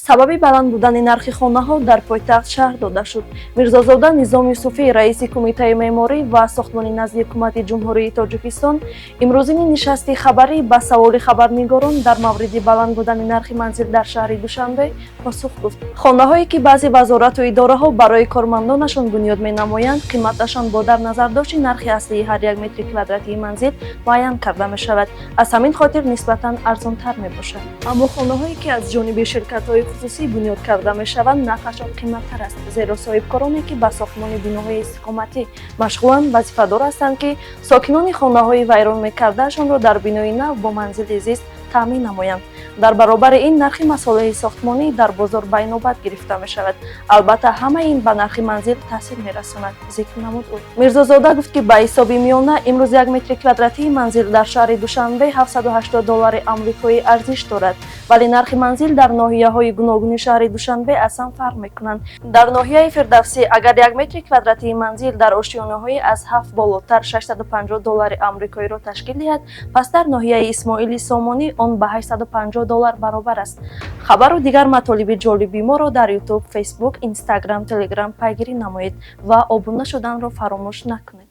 Сабаби баланд будани нархи хонаҳо дар пойтахт шарҳ дода шуд. Мирзозода Низом Юсуфӣ, раиси Кумитаи меъморӣ ва сохтмони назди Ҳукумати Ҷумҳурии Тоҷикистон, имрӯзини нишасти хабарӣ ба саволи хабарнигорон дар мавриди баланд будани нархи манзил дар шаҳри Душанбе посух гуфт. Хонаҳое, ки баъзе вазорату идораҳо барои кормандонашон бунёд менамоянд, қиматашон бо дар назардошти нархи аслии ҳар як метри квадратии манзил муайян карда мешавад, аз ҳамин хотир нисбатан арзонтар мебошад. Аммо хонаҳое, ки аз ҷониби ширкатҳои хусусӣ бунёд карда мешаванд, нархашон қиматтар аст, зеро соҳибкороне, ки ба сохтмони биноҳои истиқоматӣ машғуланд, вазифадор ҳастанд, ки сокинони хонаҳои вайрон мекардаашонро дар бинои нав бо манзили зист таъмин намоянд. Дар баробари ин, нархи масолеҳи сохтмонӣ дар бозор байнобат гирифта мешавад. Албатта, ҳамаи ин ба нархи манзил таъсир мерасонад, зикр намуд ӯ. Мирзозода гуфт, ки ба ҳисоби миёна имрӯз як метри квадратии манзил дар шаҳри Душанбе 780 доллари амрикоӣ арзиш дорад, вале нархи манзил дар ноҳияҳои гуногуни шаҳри Душанбе аз ҳам фарқ мекунанд. Дар ноҳияи Фирдавсӣ агар як метри квадратии манзил дар ошёнаҳои аз ҳафт болотар 650 доллари амрикоиро ташкил диҳад, пас дар ноҳияи Исмоили Сомонӣ он ба 850 доллар баробар аст. Хабару дигар матолиби ҷолиби моро дар Ютуб, Фейсбук, Инстаграм, Телеграм пайгирӣ намоед ва обуна шуданро фаромӯш накунед.